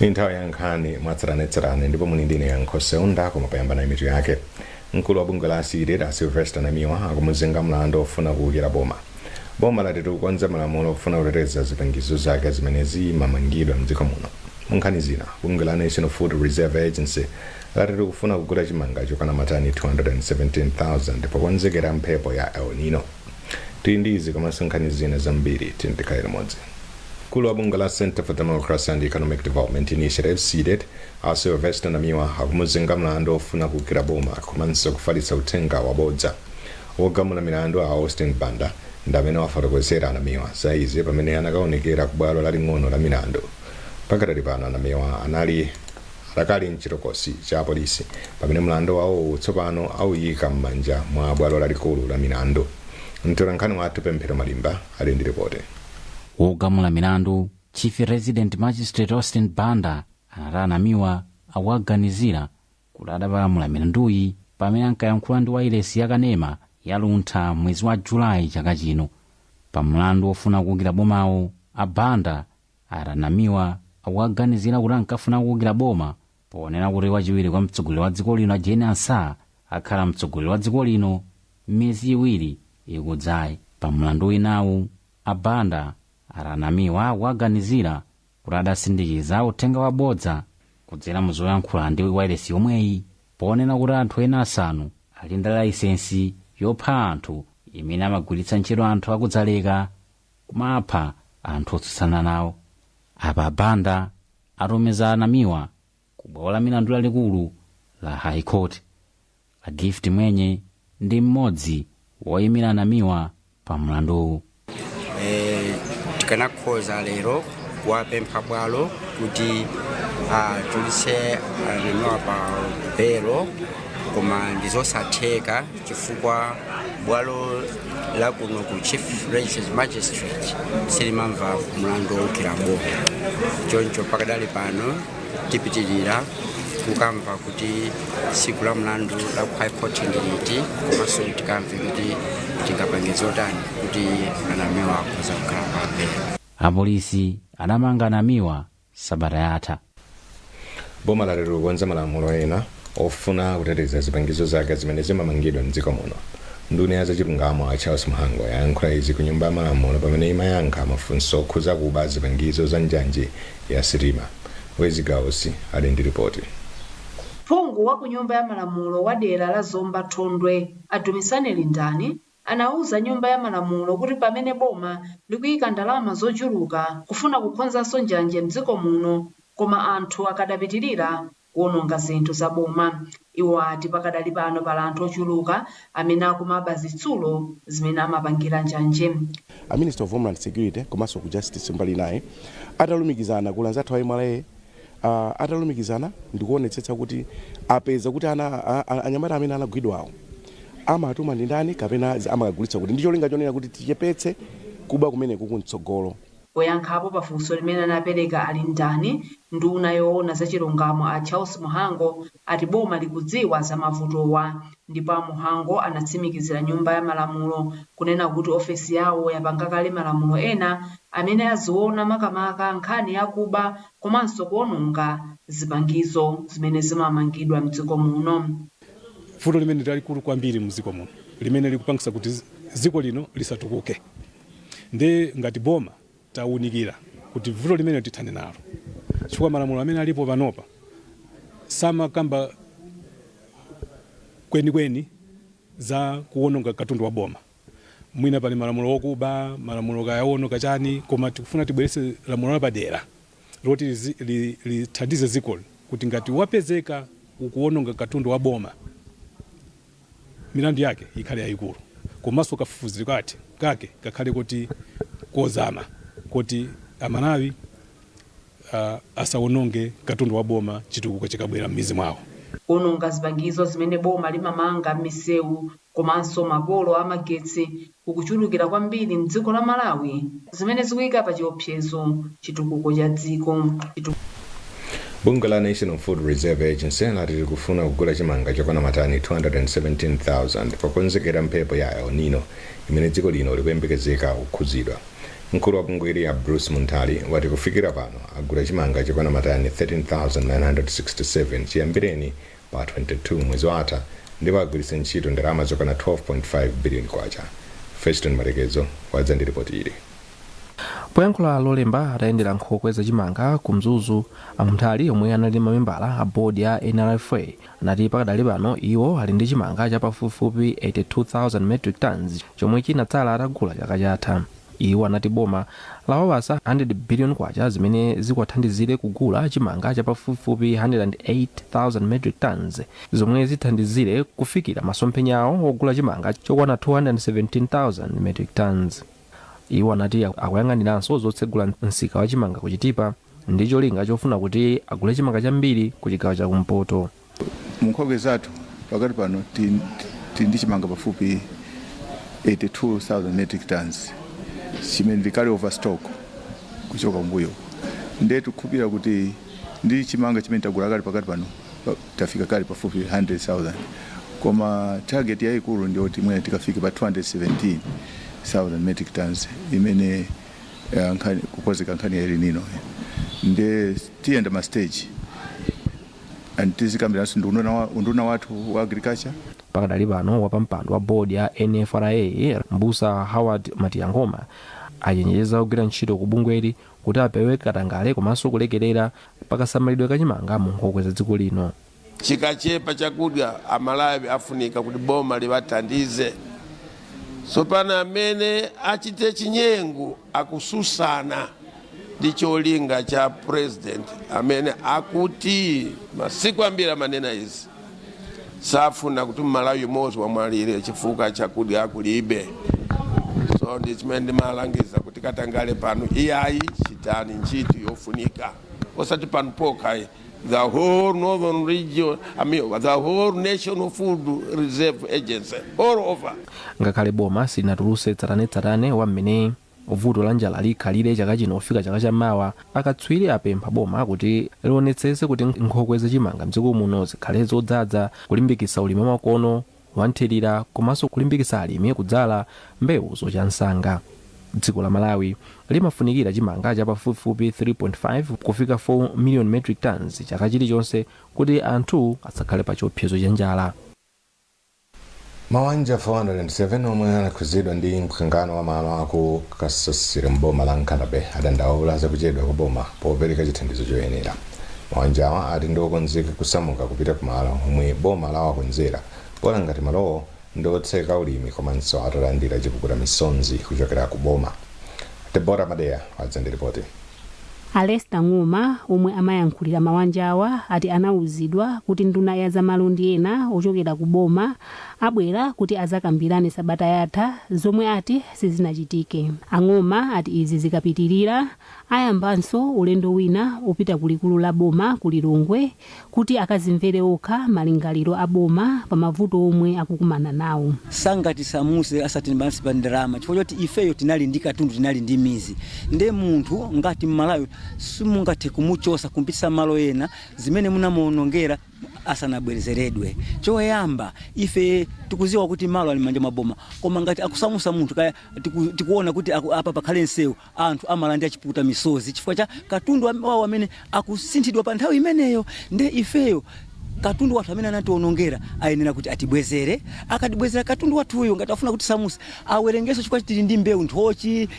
Ni nthawi ya nkhani mwatsatanetsatane ndipo muli ndine Yankho Seunda, koma poyamba na mitu yake. Mkulu wa bungwe la CDEDI, a Sylvester Namiwa, akumuzenga mlandu ofuna kuwukira boma. Boma lati likukonza malamulo ofuna kuteteza zipangizo zake zimene zimamangidwa mdziko muno. Mu nkhani zina, bungwe la National Food Reserve Agency lati likufuna kugula chimanga chokwana matani 217,000 pokonzekera mphepo ya El Nino. Tili ndi izi komanso nkhani zina zambiri, tikhale limodzi. Mkulu wa bungwe la Center for Democracy and Economic Development Initiative, CDEDI, a Sylvester Namiwa, akumuzenga mlandu ofuna kuwukira boma komanso kufalitsa uthenga wabodza. Wogamula milandu a Austin Banda ndi amene wafotokozera Namiwa za izi pamene anakaonekera ku bwalo laling'ono la milandu. Pakadali pano Namiwa anali adakali mchitokosi cha polisi pamene mlandu wawowu tsopano awuyika m'manja mwa bwalo lalikulu la milandu. Mtolankhani wathu Pemphero Malimba ali ndi ripoti. Wogamula milandu, Chief Resident Magistrate Austin Banda, anati Anamiwa akuwaganizira kuti adapalamula milanduyi pamene ankayankhula ndi wailesi yakanema ya Luntha mwezi wa Julayi chaka chino. Pa mlandu wofuna kuwukira bomawo, a Banda ati Anamiwa akuwaganizira kuti ankafuna kuwukira boma ponena kuti wachiwiri kwa mtsogoleri wa dziko lino Jane Ansah akhala mtsogoleri wa dziko lino miyezi 2 ikudzayi. Pa mlandu winawu, a Banda ati Anamiwa akuwaganizira kuti adasindikiza uthenga wabodza kudzera muzoyankhula ndi wailesi yomweyi ponena kuti anthu ena asanu ali ndi layisensi yopha anthu imene amagwiritsa ntchito anthu akudzaleka kumapha anthu otsutsana nawo. Apa Banda atumiza Anamiwa ku bwalo la milandu lalikulu la High Court. A Gift Mwenye ndi mmodzi woyimira Anamiwa pa mlanduwu. Tikanakhoza lero kuwapempha bwalo kuti atulutse Anamiwa pa belo, koma ndizosatheka chifukwa bwalo la kuno ku Chief Registered Magistrate silimamva mlandu wowukira boma. Choncho pakadali pano tipitirira kukamva kuti tsiku la mlandu la ku High Court ndi liti, komanso tikamve kuti tingapange zotani kuti Anamiwa akhoza kukhala pa belo. Apolisi anamanga Anamiwa sabata yatha. Boma lati likukonza malamulo ena ofuna kuteteza zipangizo zake zimene zimamangidwa mdziko muno. Nduna ya zachilungamo a Charles Mhango yayankhula izi ku Nyumba ya Malamulo pamene imayankha mafunso okhuza kuba zipangizo za njanji ya sitima. Wezi Gausi ali ndi ripoti. Phungu wa ku Nyumba ya Malamulo wa dera la Zomba Thondwe, Adumisane Lindani, anauza Nyumba ya Malamulo kuti pamene boma likuyika ndalama zochuluka kufuna kukonzanso njanje mdziko muno, koma anthu akadapitirira kuwononga zinthu za boma. Iwo ati pakadali pano pali anthu ochuluka amene akumaba zitsulo zimene amapangira njanje. A Minister of Homeland Security komanso ku Justice mbali naye atalumikizana kula anzathu a MRA, atalumikizana ndikuonetsetsa kuti apeza kuti ana anyamata amene anagwidwawo amatuma ndi ndani kapena amakagulitsa kuti, ndi cholinga chonena kuti tichepetse kuba kumeneku kumtsogolo. Poyankhapo pafunso limene anapereka ali ndani, nduna yoona zachilungamo a Charles Mhango ati boma likudziwa za mavutowa, ndipo a Mhango anatsimikizira Nyumba ya Malamulo kunena kuti ofesi yawo yapanga kale malamulo ena amene aziona makamaka nkhani yakuba komanso kuwononga zipangizo zimene zimamangidwa mdziko muno. Vuto limene lalikulu kwambiri mdziko muno limene likupangisa kuti dziko lino lisatukuke, ndi ngati boma tawunikira kuti vuto limene tithane nalo, chifukwa malamulo amene alipo panopa samakamba kwenikweni za kuwononga katundu wa boma. Mwina pali malamulo wokuba, malamulo kaya owononga chani, koma tikufuna tibweretse lamulo lapadera loti lithandize dzikoli kuti ngati wapezeka ukuwononga katundu wa boma, milandu yake ikhale yayikulu, komanso kafufuzidwe kake kakhale kuti kozama, kuti Amalawi asawononge katundu wa boma chitukuko chikabwera m'mizi mwawo. Kuwononga zipangizo zimene boma limamanga m'misewu komanso mapolo amagetsi kukuchulukira kwambiri mdziko la Malawi, zimene zikuyika pa chiopsezo chitukuko cha dziko. Bungwe la National Food Reserve Agency lati likufuna kugula chimanga chokwana matani 217,000 pokonzekera mphepo ya El Nino imene dziko lino likuyembekezeka kukhuzidwa. Mkulu wa bungweli ya Bruce Munthali wati kufikira pano agula chimanga chokwana matani 13,967 chiyambireni pa 22 mwezi watha, ndipo agwiritsa ntchito ndalama zokwana 12.5 billion kwacha. Feston Malekezo wadza ndi ripoti ili. Poyankhula Lolemba atayendera nkhokwe zachimanga ku Mzuzu, aMunthali, omwe anali mamembala a bodi ya NRFA, anati pakadali pano iwo ali ndi chimanga chapafupifupi 82,000 metric tons chomwe chinatsala atagula chaka chatha. Iwo anati boma lawapasa 100 billion kwacha zimene zikuwathandizire kugula chimanga chapafupifupi 108,000 metric tons zomwe zithandizire kufikira masomphenya awo ogula chimanga chokwana 217,000 metric tons. Iwo anati akuyang'aniranso zotsegula msika wa chimanga kuchitipa ndi cholinga chofuna kuti agule chimanga chambiri ku chigawo chakumpoto. Munkhokwe zathu pakati pano tili ndi chimanga pafupi 82,000 metric tons chimene ndi carry over stock kuchoka mbuyo. Ndiye tikukhulupirira kuti ndi chimanga chimene tagula kale pakati pano tafika kale pafupi 100,000, koma target yayikulu ndiyoti mwina tikafike pa 217,000 metric tons imene kukonzeka nkhani ya El Nino. Ndiye tiyenda ma stage and tizikambiranso ndi unduna wathu wa agriculture. Pakadali pano, wapampando wa bodi ya NFRA, Mbusa Howard Matiyangoma, achenjeza ogwira ntchito ku bungweli kuti apewe katangale komanso kulekerera pakasamalidwe kachimanga mu nkhokwe za dziko lino. Chikachepa chakudya, Amalawi afunika kuti boma liwathandize. Sopano amene achite chinyengo akususana ndi cholinga cha president amene akuti masiku ambiri amanena izi, safuna kuti Mmalawi umodzi wamwalire chifukwa chakudya akulibe. So ndi chimene ndimalangiza kuti katangale pano iyayi, chitani ntchito yofunika, osati pano pokha, the whole northern region, I mean, the whole National Food Reserve Agency all over. Ngakhale boma silinatulutse tsatanetsatane wa mmene vuto la njala likhalire chaka chino kufika chaka chammawa, akatswiri apempha boma kuti lionetsetse kuti nkhokwe zachimanga mdziko muno zikhale zodzaza, kulimbikitsa ulimi wamakono wanthirira komanso kulimbikitsa alimi kudzala mbewu zochansanga. Dziko la Malawi limafunikira chimanga chapafupifupi 3.5 kufika 4 million metric tons chaka chilichonse kuti anthu asakhale pa chiopsezo cha njala. Mawanja 407 omwe anakhuzidwa ndi mkangano wa malo aku Kasasire mboma la Nkhata Bay adandaula zakuchedwa kwa boma popereka chithandizo choyenera. Mawanjawa ati ndiokonzeka kusamuka kupita kumalo omwe boma lawakonzera, bola ngati malowo ndiotseka ulimi komanso atalandira chipukuta misonzi kuchokera ku boma. Debora Madeya wadza ndi ripoti. Alesta Ng'oma, omwe amayankhulira mawanjawa, ati anawuzidwa kuti nduna ya zamalo ndi ena ochokera ku boma abwera kuti azakambirane sabata yatha, zomwe ati sizinachitike. Ang'oma ati izi zikapitirira ayambanso ulendo wina upita kulikulu la boma ku Lilongwe kuti akazimvere okha malingaliro a boma pa mavuto omwe akukumana nawo. Sangatisamuse asati pa ndalama, chifukwa choti ifeyo tinali ndi katundu, tinali ndi mizi. Nde munthu ngati Mmalawi simungathe kumuchosa kumpitisa malo ena zimene munamuonongera asanabwerezeredwe. Choyamba, ife tikuziwa kuti malo ali manja mwa boma, koma ngati akusamusa munthu kaya tikuona kuti apa pakhale msewu, anthu amalandira chipukuta misozi chifukwa cha katundu wawo amene akusinthidwa pa nthawi imeneyo. Nde ifeyo katundu wathu amene anationongera ayenera kuti atibwezere. Akatibwezera katundu wathuyo, ngati afuna kuti samusa, awerengeso chifukwa tili ndi mbewu, nthochi,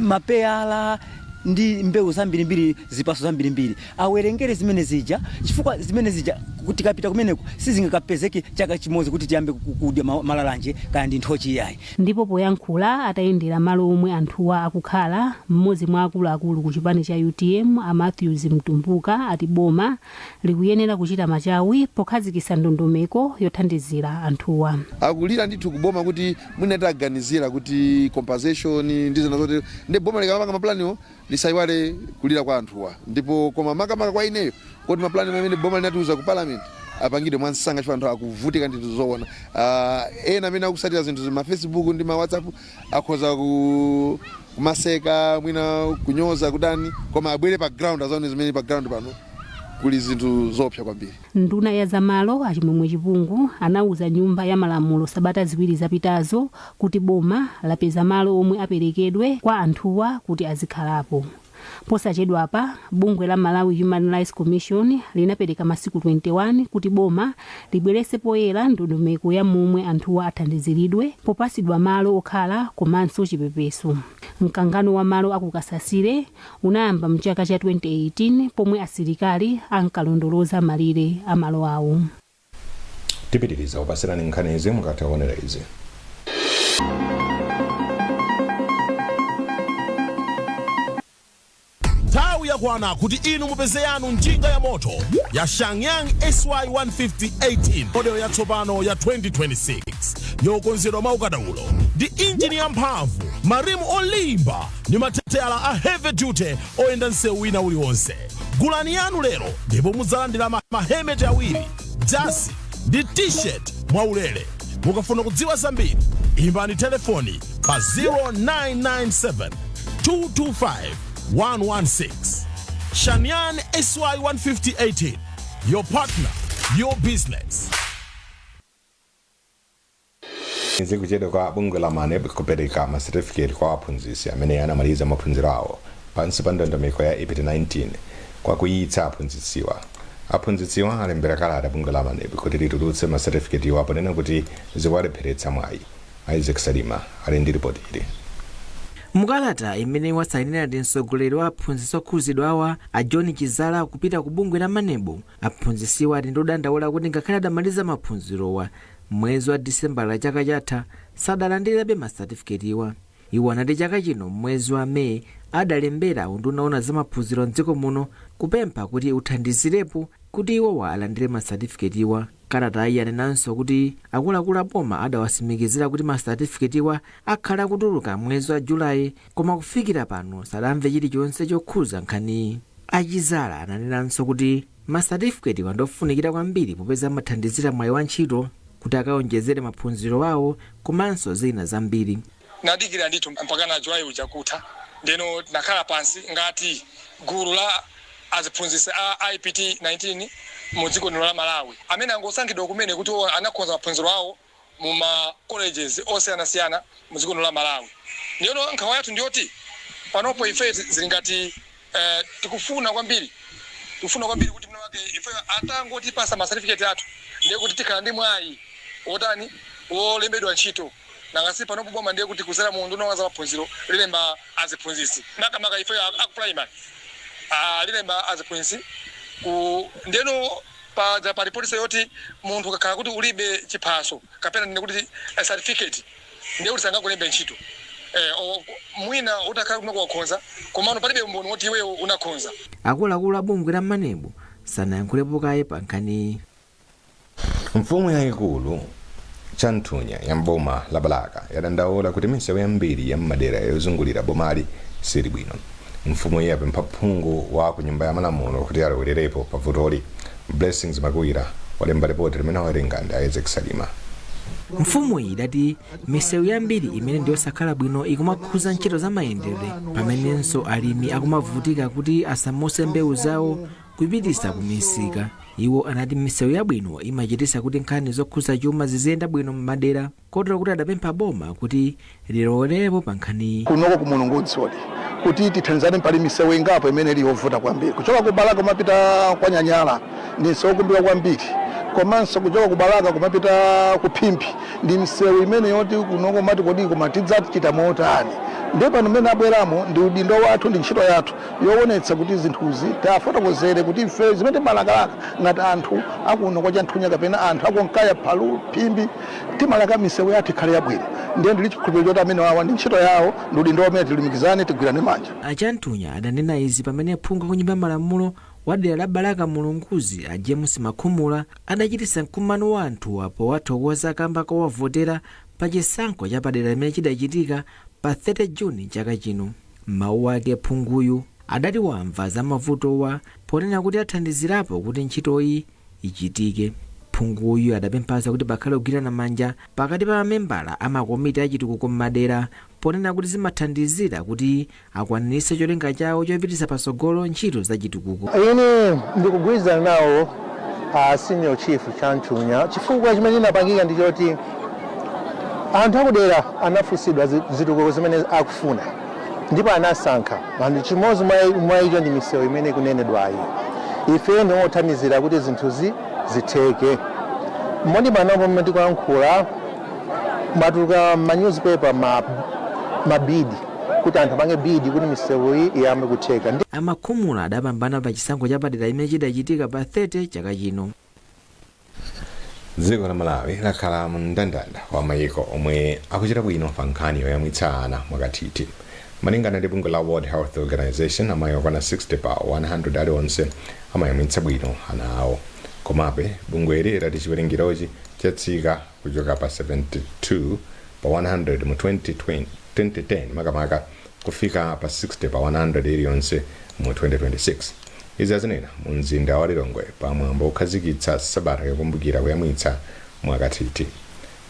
mapeyala ndi mbewu zambirimbiri, zipaso zambirimbiri. Awerengere zimene zija, chifukwa zimene zija tikapita kumeneko sizingakapezeke chaka chimodzi kuti tiyambe kudya malalanje kaya ndi nthochi, iyayi. Ndipo poyankhula atayendera malo omwe anthuwa akukhala, mmodzi mwa akuluakulu ku chipani cha UTM, a Matthews Mtumbuka, ati boma likuyenera kuchita machawi pokhazikitsa ndondomeko yothandizira anthuwa. Akulira ndithu kuboma kuti mwina taganizira kuti compensation ndi zina zotero, ndi boma likamapanga maplaniwo lisayiwale kulira kwa anthuwa. Ndipo koma makamaka kwa ineyo kuti maplani amene boma linatiuza ku parliament apangidwe mwansanga, chifukwa anthu akuvutika ndithu zoona. Ena amene akusatira zinthu ma Facebook ndi ma WhatsApp akhoza kumaseka, mwina kunyoza, kutani, koma abwere pa ground azaone zimene pa ground pano. Kuli zinthu zoopsa kwambiri. Nduna ya zamalo Achimwemwe Chipungu anauza Nyumba ya Malamulo sabata 2 zapitazo kuti boma lapeza malo omwe aperekedwe kwa anthuwa kuti azikhalapo. Posachedwapa bungwe la Malawi Human Rights Commission linapereka masiku 21 kuti boma libwerese poyera ndondomeko ya momwe anthuwa athandiziridwe popasidwa malo okhala komanso chipepeso. Mkangano wa malo akukasasire unayamba mchaka cha 2018 pomwe asilikali ankalondoloza malire a malo awo. Tipitiriza kupasirani nkhani izi mukatha kuonera izi. Nthawi yakwana kuti inu mupeze yanu njinga ya moto ya Shangyang SY 150 18, modelo yatsopano ya 2026, yokonzedwa mwaukadaulo ndi injini yamphamvu, marimu olimba ndi mateyala a heavy duty oyenda msewu wina uliwonse. Gulani yanu lero ndipo mudzalandira mahelmet awiri, jasi ndi t-shirt mwaulere. Mukafuna kudziwa zambiri, imbani telefoni pa 0997 225 116. Shanyan SY 15018, your partner, your business. Zikuchedwa kwa bungwe la MANEB kupereka masetifiketi kwa aphunzitsi amene anamaliza maphunziro awo pansi pa ndondomeko ya IPTE 19 kwakuyitsa aphunzitsiwa. Aphunzitsiwa alembera kalata bungwe la MANEB kuti litulutse masetifiketiwa, ponena kuti zikuwalepheretsa mwayi. Isaac Salima ali ndi ripoti ili. Mukalata imene wasayinira ndi mtsogoleri wa aphunzitsi okhuzidwa awa, a John Chizala, kupita ku bungwe la MANEB, aphunzitsiwa ati ndi odandaula kuti ngakhale adamaliza maphunzirowa mwezi wa Disembala chaka chatha, sadalandirebe masatifiketiwa. Iwo anati chaka chino mwezi wa Meyi adalembera unduna owona za maphunziro mdziko muno kupempha kuti uthandizirepo kuti iwowa alandire masatifiketiwa. Kalata anenanso kuti akuluakulu aboma adawasimikizira kuti masatifiketiwa akhala akutuluka mwezi wa Julayi, koma kufikira pano sadamve chilichonse chokhuza nkhaniyi. Achizala ananenanso kuti masatifiketiwa ndofunikira kwambiri popeza amathandizira mwayi wa ntchito, kuti akaonjezere maphunziro awo komanso zina zambiri. Nadikira ndithu mpaka na Julayi uja kutha, ndeno tinakhala pansi ngati gulu la aziphunzitsi a IPT 19 mu dziko lino la Malawi amene angosankhidwa kumene kuti anakhoza maphunziro awo mu ma colleges osiyanasiyana mu dziko lino la Malawi. Ndiyeno nkhawa yathu ndiyoti panopo ife zili ngati tikufuna kwambiri kuti mwina wake ife atangotipasa ma certificate athu, ndiye kuti tikhala ndi mwayi wotani wolembedwa ntchito. Nangasi panopo boma ndiye kuti kuzera mu unduna wa za maphunziro lilemba aziphunzitsi, makamaka ife aku primary, lilemba aziphunzitsi ku ndeno pa pali policy yoti munthu kakhala kuti ulibe chiphaso kapena ndine kuti certificate, ndiye kuti sangakulembe ntchito. Mwina utakhala kuti wakhonza, komano palibe umboni woti iweyo unakhonza. Akuluakulu a bungwe la MANEB sanayankhulepo kaye pa nkhaniyi. Mfumu yayikulu Chanthunya ya mboma la Balaka yadandaula kuti misewu yambiri ya m'madera yozungulira bomali sili bwino. Mfumu iyi yapempha phungu wa ku Nyumba ya Malamulo kuti alowererepo pa vutoli. Blessings Makwira walemba ripoti limene wawerenga ndi Isaac Salima. Mfumu iyi idati misewu yambiri imene ndiyosakhala bwino ikumakhuza ntchito za mayendedwe, pamenenso alimi akumavutika kuti asamuse mbewu zawo kupitisa ku misika. Iwo anati misewu yabwino imachitisa kuti nkhani zokhuza chuma ziziyenda bwino m'madera, kotero kuti adapempha boma kuti lilowererepo pa nkhaniyi. Kunoko ku Mulungudzoli, kuti tithandizane, pali misewu ingapo imene ili yovuta kwambiri. Kuchoka ku Balaka kumapita kwa Nyanyala ndi msewu wokumbika kwambiri, komanso kuchoka ku Balaka kumapita ku Phimbi ndi msewu imene yoti kunoko mati kodi koma tidzachita motani? Ndiye pano mmene abweramo, ndi udindo wathu, ndi ntchito yathu yoonetsa kuti zinthuzi tafotokozere, kuti ife zimene timalakalaka ngati anthu akuno kwa Chanthunya kapena anthu akunkaya Phalu, Phimbi, timalaka misewu yathu ikhale yabwino. Ndiye ndili chikhulupiriro choti amene wawa ndi ntchito yawo, ndi udindo wamene tilumikizane, tigwirane manja. Achanthunya adanena izi pamene phungu ku Nyumba ya Malamulo wa dera la Balaka Mulunguzi, a James Makhumula, adachitisa mkumano wa anthu apo wathokoza kamba kowavotera pa chisankho chapadera limene chidachitika pa 30 Juni chaka chino. Mawu ake, phunguyu adati wamva za mavutowa, ponena kuti athandizirapo kuti ntchitoyi ichitike. Phunguyu adapemphanso kuti pakhale kugwirana manja pakati pa mamembala amakomiti achitukuko m'madera, ponena kuti zimathandizira kuti akwaniritse cholinga chawo chopititsa patsogolo ntchito za chitukuko. Ine ndikugwirizana nawo a Senior Chief Chanthunya, chifukwa chimene chinapangika ndi choti anthu akudera anafunsidwa zitukuko zimene akufuna ndipo anasankha anthu. Chimodzi mwa icho ndi misewu imene ikunenedwayi. Ife ndiwothandizira kuti zinthuzi zitheke. Modi panopo mmene tikuyankhula, matuluka ma newspaper ma bid kuti anthu apange bid kuti misewu iyambe kutheka. Amakhumula adapambana pa chisankho chapadera imene chidachitika pa 30 chaka chino. Dziko la Malawi lakhala mndandanda wa mayiko omwe akuchita bwino pa nkhani yoyamwitsa ana mwakathithi. Malingana ndi bungwe la World Health Organization, amayi okwana 60 pa 100 aliwonse amayamwitsa bwino ana awo. Komabe bungweli lati chiwerengerochi chatsika kuchoka pa 72 pa 100 mu 2020, 2010 makamaka, kufika pa 60 pa 100 iliyonse mu 2026. Izi azinena mu mzinda wa Lilongwe pamwambo wokhazikitsa sabata yokumbukira kuyamwitsa mwakathithi.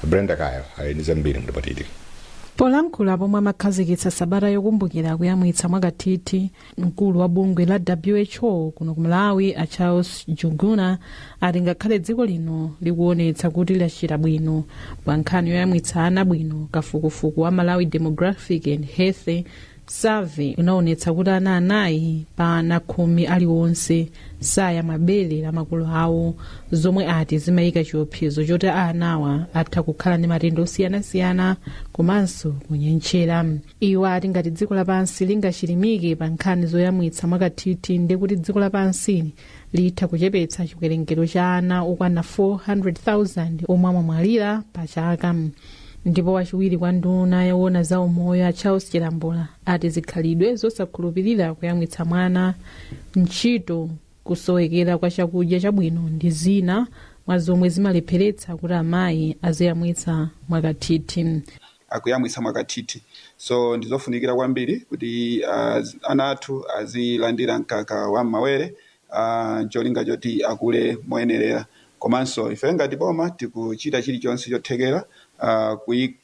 Brenda Kayo ali ndi zambiri mripotili. Polankhula pomwe amakhazikitsa sabata yokumbukira kuyamwitsa mwakathithi, mkulu wa bungwe la WHO kuno ku Malawi, a Charles Njuguna, ati ngakhale dziko lino likuonetsa kuti lachita bwino pa nkhani yoyamwitsa ana bwino, kafukufuku wa Malawi Demographic and Health Survey unaonetsa kuti ana 4 pa ana 10 aliwonse sayamwa bere la makolo awo, zomwe ati zimayika chiopsezo choti anawa atha kukhala ndi matenda osiyanasiyana komanso kunyentchera. Iwo ati ngati dziko lapansi lingachilimike pa nkhani zoyamwitsa mwakathithi, ndi kuti dziko lapansi litha kuchepetsa chiwerengero cha ana okwana 400,000 omwe amamwalira pa chaka. Ndipo wachiwiri kwa nduna yoona za umoyo, a Charles Chilambula, ati zikhalidwe zosakhulupirira kuyamwitsa mwana, ntchito, kusowekera kwa chakudya chabwino ndi zina mwa zomwe zimalepheretsa kuti amayi aziyamwitsa mwakathithi. Akuyamwitsa mwakathithi, so ndizofunikira kwambiri kuti ana athu azilandira mkaka wa m'mawere cholinga choti akule moyenerera. Komanso ife ngati boma tikuchita chilichonse chothekera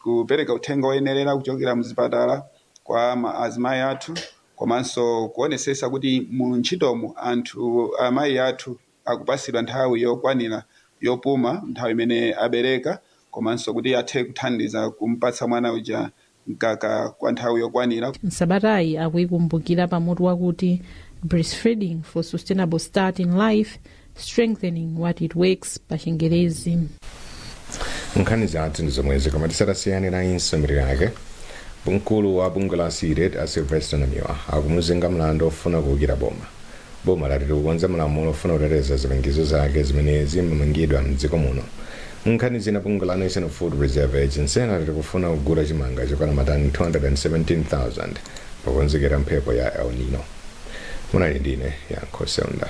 kupereka uthenga woyenerera kuchokera mzipatala kwa azimayi athu, komanso kuonesesa kuti mu ntchitomo anthu amayi athu akupasidwa nthawi yokwanira yopuma nthawi imene abereka, komanso kuti athe kuthandiza kumpatsa mwana uja mkaka kwa nthawi yokwanira. Nsabatayi akuyikumbukira pamutu wakuti "Breastfeeding for Sustainable Start in Life: Strengthening What It Works" pa Chingerezi. Nkhani zathu ndi zomwezi, koma tisadasiyane, nayinso mitu yake. Mkulu wa bungwe la CDEDI, a Sylvester Namiwa, akumuzenga mlandu ofuna kuwukira boma. Boma lati likukonza malamulo ofuna kuteteza zipangizo zake zimene zimamangidwa mdziko muno. Nkhani zina, bungwe la National Food Reserve Agency lati likufuna kugula chimanga chokwana matani 217,000 pokonzekera mphepo ya El Nino. Munali ndine Yankho Seunda.